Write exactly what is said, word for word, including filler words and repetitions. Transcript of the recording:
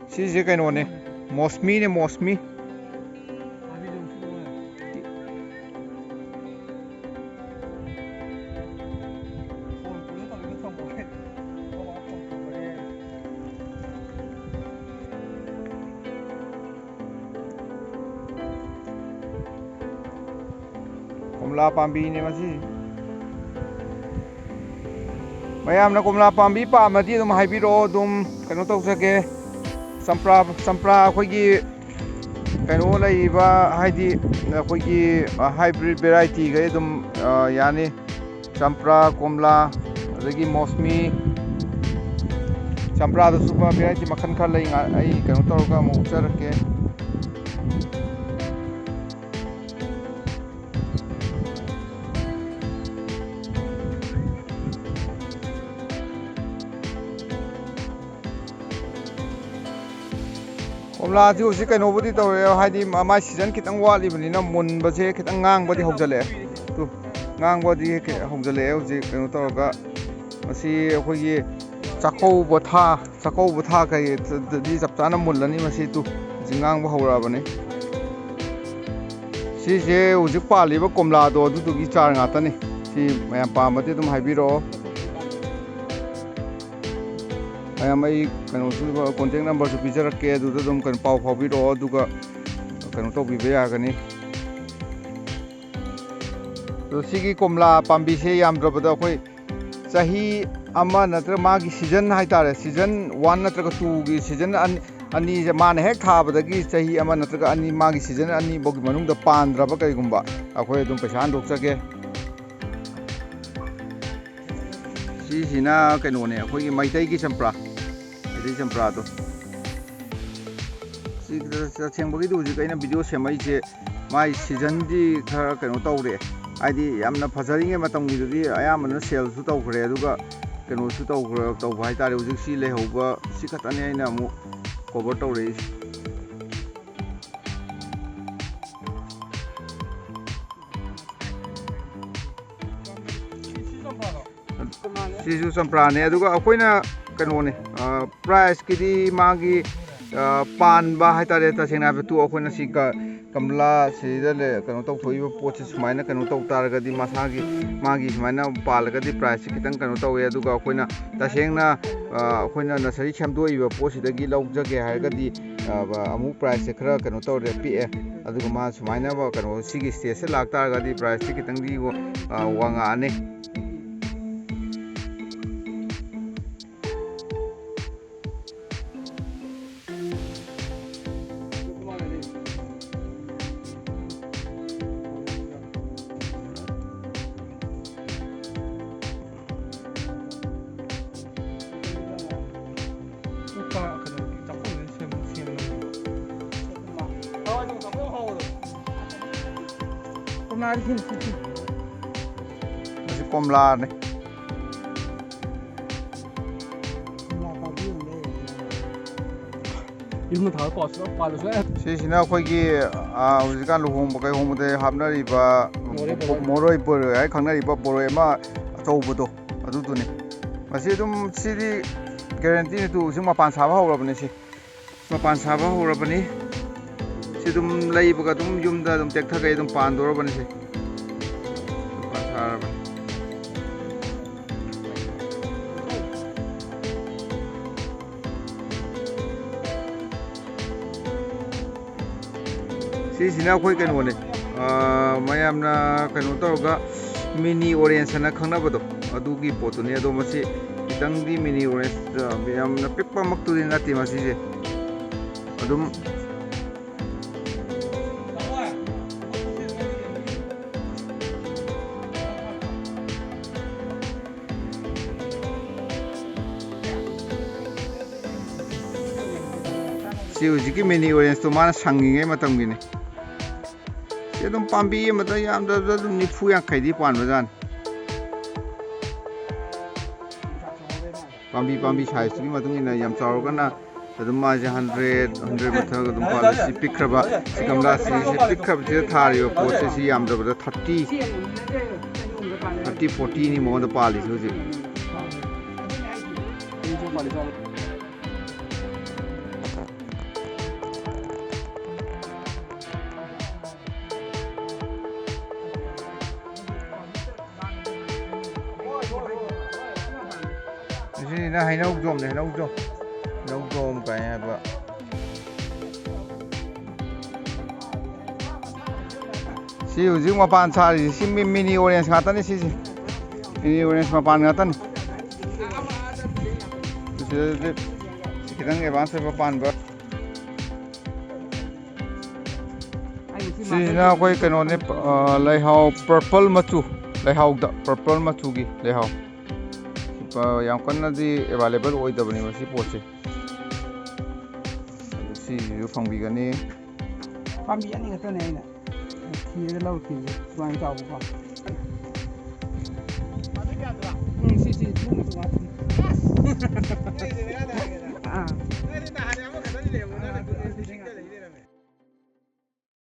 ꯁꯤꯁꯦ ꯀꯩꯅꯣꯅꯦ, ꯃꯣꯁꯃꯤꯅꯦ, ꯃꯣꯁꯃꯤ꯫ ꯀꯣꯝꯂꯥ ꯄꯥꯝꯕꯤꯅꯦ ꯃꯁꯤ꯫ ꯃꯌꯥꯝꯅ ꯀꯣꯝꯂꯥ ꯄꯥꯝꯕꯤ ꯄꯥꯝꯃꯗꯤ ꯑꯗꯨꯝ ꯍꯥꯏꯕꯤꯔꯛꯑꯣ, ꯑꯗꯨꯝ ꯀꯩꯅꯣ ꯇꯧꯖꯒꯦ꯫ ꯆꯝꯄ꯭ꯔꯥ, ꯆꯝꯄ꯭ꯔꯥ ꯑꯩꯈꯣꯏꯒꯤ ꯀꯩꯅꯣ ꯂꯩꯔꯤꯕ, ꯍꯥꯏꯗꯤ ꯑꯩꯈꯣꯏꯒꯤ hybrid varietyꯈꯩ ꯑꯗꯨꯝ, ꯑ, ꯌꯥꯅꯤ꯫ ꯆꯝꯄ꯭ꯔꯥ, ꯀꯣꯝꯂꯥ, ꯑꯗꯒꯤ ꯃꯣꯁꯃꯤ꯫ ꯆꯝꯄ꯭ꯔꯥꯗꯁꯨ variety ꯃꯈꯜ ꯈꯔ ꯂꯩ, ꯉꯥ-, ꯑꯩ ꯀꯩꯅꯣ ꯇꯧꯔꯒ ꯑꯃꯨꯛ ꯎꯠꯆꯔꯛꯀꯦ꯫ ꯀꯣꯝꯂꯥꯁꯤ ꯍꯧꯖꯤꯛ ꯀꯩꯅꯣꯕꯨꯗꯤ ꯇꯧꯔꯦ, ꯍꯥꯏꯗꯤ ꯃ-, ꯃꯥꯏ season ꯈꯤꯇꯪ ꯋꯥꯠꯂꯤꯕꯅꯤꯅ ꯃꯨꯟꯕꯁꯦ ꯈꯤꯇꯪ ꯉꯥꯡꯕꯗꯤ ꯍꯧꯖꯤꯜꯂꯛꯑꯦ꯫ ꯇꯨ, ꯉꯥꯡꯕꯗꯤ ꯀꯩ-, ꯍꯧꯖꯤꯜꯂꯛꯑꯦ ꯍꯧꯖꯤꯛ ꯀꯩꯅꯣ ꯇꯧꯔꯒ꯫ ꯃꯁꯤ ꯑꯩꯈꯣꯏꯒꯤ ꯆꯥꯛꯀꯧꯕ ꯊꯥ, ꯆꯥꯛꯀꯧꯕ ꯊꯥ ꯀꯩꯗꯗꯤ ꯆꯞ ꯆꯥꯅ ꯃꯨꯜꯂꯅꯤ ꯃꯁꯤ꯫ ꯇꯨ, ꯍꯧꯖꯤꯛ ꯉꯥꯡꯕ ꯍꯧꯔꯛꯑꯕꯅꯤ꯫ ꯁꯤꯁꯦ ꯍꯧꯖꯤꯛ ꯄꯥꯜꯂꯤꯕ ꯀꯣꯝꯂꯥꯗꯣ ꯑꯗꯨꯗꯨꯒꯤ ꯆꯥꯔ ꯉꯥꯛꯇꯅꯤ꯫ ꯁꯤ ꯃꯌꯥꯝ ꯄꯥꯝꯃꯗꯤ ꯑꯗꯨꯝ ꯍꯥꯏꯕꯤꯔꯛꯑꯣ꯫ ꯃꯌꯥꯝ, ꯑꯩ ꯀꯩꯅꯣꯁꯨ, contact numberꯁꯨ ꯄꯤꯖꯔꯛꯀꯦ, ꯑꯗꯨꯗ ꯑꯗꯨꯝ ꯀꯩꯅꯣ ꯄꯥꯎ ꯐꯥꯎꯕꯤꯔꯛꯑꯣ, ꯑꯗꯨꯒ ꯀꯩꯅꯣ ꯇꯧꯕꯤꯕ ꯌꯥꯒꯅꯤ꯫ ꯑꯗꯣ ꯁꯤꯒꯤ ꯀꯣꯝꯂꯥ ꯄꯥꯝꯕꯤꯁꯦ ꯌꯥꯝꯗ꯭ꯔꯕꯗ ꯑꯩꯈꯣꯏ ꯆꯍꯤ ꯑꯃ ꯅꯠꯇ꯭ꯔꯒ ꯃꯥꯒꯤ season ꯍꯥꯏꯇꯥꯔꯦ, season one ꯅꯠꯇ꯭ꯔꯒ twoꯒꯤ season ꯑꯅꯤ, ꯑꯅꯤꯁꯦ ꯃꯥꯅ ꯍꯦꯛ ꯊꯥꯕꯗꯒꯤ ꯆꯍꯤ ꯑꯃ ꯅꯠꯇ꯭ꯔꯒ ꯑꯅꯤ, ꯃꯥꯒꯤ season ꯑꯅꯤꯐꯥꯎꯒꯤ ꯃꯅꯨꯡꯗ ꯄꯥꯟꯗ꯭ꯔꯕ ꯀꯩꯒꯨꯝꯕ, ꯑꯩꯈꯣꯏ ꯑꯗꯨꯝ ꯄꯩꯁꯥ ꯍꯟꯗꯣꯛꯆꯒꯦ꯫ ꯁꯤꯁꯤꯅ ꯀꯩꯅꯣꯅꯦ, ꯑꯩꯈꯣꯏꯒꯤ ꯃꯩꯇꯩꯒꯤ ꯆꯝꯄ꯭ꯔꯥ, ꯃꯩꯇꯩ ꯆꯝꯄ꯭ꯔꯥꯗꯣ꯫ ꯁꯤ ꯇꯁꯦꯡꯕꯒꯤꯗꯤ ꯍꯧꯖꯤꯛ ꯑꯩꯅ video ꯁꯦꯝꯃꯛꯏꯁꯦ, ꯃꯥꯏ seasonꯗꯤ ꯈꯔ ꯀꯩꯅꯣ ꯇꯧꯔꯦ, ꯍꯥꯏꯗꯤ ꯌꯥꯝꯅ ꯐꯖꯔꯤꯉꯩ ꯃꯇꯝꯒꯤꯗꯨꯗꯤ ꯑꯌꯥꯝꯕꯅ saleꯁꯨ ꯇꯧꯈ꯭ꯔꯦ, ꯑꯗꯨꯒ ꯀꯩꯅꯣꯁꯨ ꯇꯧꯈ꯭ꯔ-, ꯇꯧꯕ ꯍꯥꯏꯇꯥꯔꯦ꯫ ꯍꯧꯖꯤꯛ ꯁꯤ ꯂꯩꯍꯧꯕ ꯁꯤ ꯈꯛꯇꯅꯦ ꯑꯩꯅ ꯑꯃꯨꯛ cover ꯇꯧꯔꯛꯏꯁꯦ꯫ ꯁꯤꯁꯨ ꯆꯝꯄ꯭ꯔꯥꯅꯦ꯫ ꯑꯗꯨꯒ ꯑꯩꯈꯣꯏꯅ ꯀꯩꯅꯣꯅꯦ, ꯄ꯭ꯔꯥꯏꯁꯀꯤꯗꯤ ꯃꯥꯒꯤ, ꯑ, ꯄꯥꯟꯕ ꯍꯥꯏꯇꯥꯔꯦ, ꯇꯁꯦꯡꯅ ꯍꯥꯏꯕꯗ ꯑꯩꯈꯣꯏꯅ ꯁꯤ ꯀ-, ꯀꯃꯂꯥ ꯁꯤꯗ ꯂꯩ-, ꯀꯩꯅꯣ ꯇꯧꯊꯣꯛꯏꯕ ꯄꯣꯠꯁꯦ ꯁꯨꯃꯥꯏꯅ ꯀꯩꯅꯣ ꯇꯧ ꯇꯥꯔꯒꯗꯤ, ꯃꯁꯥꯒꯤ, ꯃꯥꯒꯤ ꯁꯨꯃꯥꯏꯅ ꯄꯥꯜꯂꯒꯗꯤ ꯄ꯭ꯔꯥꯏꯁꯁꯦ ꯈꯤꯇꯪ ꯀꯩꯅꯣ ꯇꯧꯋꯦ꯫ ꯑꯗꯨꯒ ꯑꯩꯈꯣꯏꯅ ꯇꯁꯦꯡꯅ, ꯑ, ꯑꯩꯈꯣꯏꯅ ꯅꯁꯔꯤ ꯁꯦꯝꯗꯣꯛꯏꯕ ꯄꯣꯠꯁꯤꯗꯒꯤ ꯂꯧꯖꯒꯦ ꯍꯥꯏꯔꯒꯗꯤ, ꯑ, ꯑꯃꯨꯛ ꯄ꯭ꯔꯥꯏꯁꯁꯦ ꯈꯔ ꯀꯩꯅꯣ ꯇꯧꯔꯦ, ꯄꯤꯛꯑꯦ꯫ ꯑꯗꯨꯒ ꯃꯥ ꯁꯨꯃꯥꯏꯅ ꯀꯩꯅꯣ ꯁꯤꯒꯤ ꯁ꯭ꯇꯦꯖꯁꯦ ꯂꯥꯛꯇꯥꯔꯒꯗꯤ ꯄ꯭ꯔꯥꯏꯁꯁꯦ ꯈꯤꯇꯪꯗꯤ, ꯑ, ꯋꯥꯡꯉꯛꯑꯅꯤ꯫ ꯃꯁꯤ ꯀꯣꯝꯂꯥꯅꯤ꯫ ꯌꯨꯝꯗ ꯊꯥꯕ ꯄꯥꯎꯁꯨ ꯄꯥꯜꯂꯁꯨ ꯌꯥꯏ꯫ ꯁꯤꯁꯤꯅ ꯑꯩꯈꯣꯏꯒꯤ, ꯑꯥ, ꯍꯧꯖꯤꯛꯀꯥꯟ ꯂꯨꯍꯣꯡꯕ ꯀꯩꯍꯣꯡꯕꯗ ꯍꯥꯞꯅꯔꯤꯕ ꯃꯣꯔꯦ ꯕꯣꯔꯣꯏ꯫ ꯃꯣꯔꯣꯏ ꯕꯣꯔꯣꯏ ꯍꯥꯏ ꯈꯪꯅꯔꯤꯕ ꯕꯣꯔꯣꯏ ꯑꯃ ꯑꯆꯧꯕꯗꯣ, ꯑꯗꯨꯗꯨꯅꯤ꯫ ꯃꯁꯤ ꯑꯗꯨꯝ ꯁꯤꯗꯤ ꯒꯦꯔꯦꯟꯇꯤꯅꯤ ꯇꯨ, ꯍꯧꯖꯤꯛ ꯃꯄꯥꯟ ꯁꯥꯕ ꯍꯧꯔꯕꯅꯤ ꯁꯤ꯫ ꯃꯄꯥꯟ ꯁꯥꯕ ꯍꯧꯔꯕꯅꯤ꯫ ꯁꯤ ꯑꯗꯨꯝ ꯂꯩꯕꯒ ꯑꯗꯨꯝ ꯌꯨꯝꯗ ꯑꯗꯨꯝ ꯇꯦꯛꯊꯒꯩ ꯑꯗꯨꯝ ꯄꯥꯟꯗꯣꯔꯕꯅꯤ ꯁꯤ꯫ ꯃꯄꯥꯟ ꯁꯥꯔꯕꯅꯤ꯫ ꯁꯤꯁꯤꯅ ꯑꯩꯈꯣꯏ ꯀꯩꯅꯣꯅꯦ, ꯑꯥ, ꯃꯌꯥꯝꯅ ꯀꯩꯅꯣ ꯇꯧꯔꯒ ꯃꯤꯅꯤ ꯑꯣꯔꯦꯟꯖ ꯍꯥꯏꯅ ꯈꯪꯅꯕꯗꯣ, ꯑꯗꯨꯒꯤ ꯄꯣꯠꯇꯨꯅꯤ꯫ ꯑꯗꯣ ꯃꯁꯤ ꯈꯤꯇꯪꯗꯤ ꯃꯤꯅꯤ ꯑꯣꯔꯦꯟꯖ, ꯑꯥ, ꯌꯥꯝꯅ ꯄꯤꯛꯄꯃꯛꯇꯨꯗꯤ ꯅꯠꯇꯦ ꯃꯁꯤꯁꯦ꯫ ꯑꯗꯨꯝ ꯁꯤ ꯍꯧꯖꯤꯛꯀꯤ ꯃꯤꯅꯤ ꯑꯣꯔꯦꯟꯖꯇꯣ ꯃꯥꯅ ꯁꯪꯉꯤꯉꯩ ꯃꯇꯝꯒꯤꯅꯤ꯫ ꯁꯤ ꯑꯗꯨꯝ ꯄꯥꯝꯕꯤ ꯑꯃꯗ ꯌꯥꯝꯗ꯭ꯔꯕꯗ ꯑꯗꯨꯝ ꯅꯤꯐꯨ ꯌꯥꯡꯈꯩꯗꯤ ꯄꯥꯟꯕꯖꯥꯠꯅꯤ꯫ ꯄꯥꯝꯕꯤ, ꯄꯥꯝꯕꯤ ꯁꯥꯏꯖꯇꯨꯒꯤ ꯃꯇꯨꯡ ꯏꯟꯅ ꯌꯥꯝ ꯆꯥꯎꯔꯒꯅ ꯑꯗꯨꯝ ꯃꯥꯁꯦ ꯍꯟꯗ꯭ꯔꯦꯠ, ꯍꯟꯗ꯭ꯔꯦꯠ ꯃꯊꯛ ꯑꯗꯨꯝ ꯄꯥꯜꯂꯤ꯫ ꯁꯤ ꯄꯤꯛꯈ꯭ꯔꯕ, ꯁꯤ ꯒꯝꯂꯥꯁꯤ, ꯁꯤ ꯄꯤꯛꯈ꯭ꯔꯕꯁꯤꯗ ꯊꯥꯔꯤꯕ ꯄꯣꯠꯁꯦ ꯁꯤ ꯌꯥꯝꯗ꯭ꯔꯕꯗ ꯊꯥꯔꯇꯤ, ꯊꯥꯔꯇꯤ, ꯐꯣꯔꯇꯤꯅꯤ ꯃꯉꯣꯟꯗ ꯄꯥꯜꯂꯤꯁꯦ ꯍꯧꯖꯤꯛ꯫ ꯁꯤꯅ ꯍꯩꯅꯧꯖꯣꯝꯅꯦ, ꯍꯩꯅꯧꯖꯣꯝ, ꯍꯩꯅꯧꯖꯣꯝ ꯀꯥꯏ ꯍꯥꯏꯕ꯫ ꯁꯤ ꯍꯧꯖꯤꯛ ꯃꯄꯥꯟ ꯁꯥꯔꯤꯁꯤ, ꯁꯤ ꯃꯤ-, ꯃꯤꯅꯤ ꯑꯣꯔꯦꯟꯖ ꯉꯥꯛꯇꯅꯤ ꯁꯤꯁꯦ꯫ ꯃꯤꯅꯤ ꯑꯣꯔꯦꯟꯖ ꯃꯄꯥꯟ ꯉꯥꯛꯇꯅꯤ꯫ ꯁꯤꯗꯗꯤ ꯈꯤꯇꯪ ꯑꯦꯗꯚꯥꯟꯁ ꯑꯣꯏꯕ ꯄꯥꯟꯕ꯫ ꯁꯤꯁꯤꯅ ꯑꯩꯈꯣꯏ ꯀꯩꯅꯣꯅꯦ, ꯑ, ꯂꯩꯍꯥꯎ ꯄꯔꯄꯜ ꯃꯆꯨ, ꯂꯩꯍꯥꯎꯗ ꯄꯔꯄꯜ ꯃꯆꯨꯒꯤ ꯂꯩꯍꯥꯎ꯫ ꯁꯤ ꯄ-, ꯌꯥꯝ ꯀꯟꯅꯗꯤ ꯑꯦꯕꯥꯏꯂꯦꯕꯜ ꯑꯣꯏꯗꯕꯅꯦꯕ ꯁꯤ ꯄꯣꯠꯁꯦ꯫ ꯑꯗꯨ ꯁꯤꯁꯤꯁꯨ ꯐꯪꯕꯤꯒꯅꯤ꯫ ꯄꯥꯝꯕꯤ ꯑꯅꯤ ꯈꯛꯇꯅꯦ ꯑꯩꯅ ꯊꯤꯔꯒ ꯂꯧꯔꯛꯈꯤꯕꯁꯦ, ꯁꯨꯃꯥꯏꯅ ꯆꯥꯎꯕꯀꯣ꯫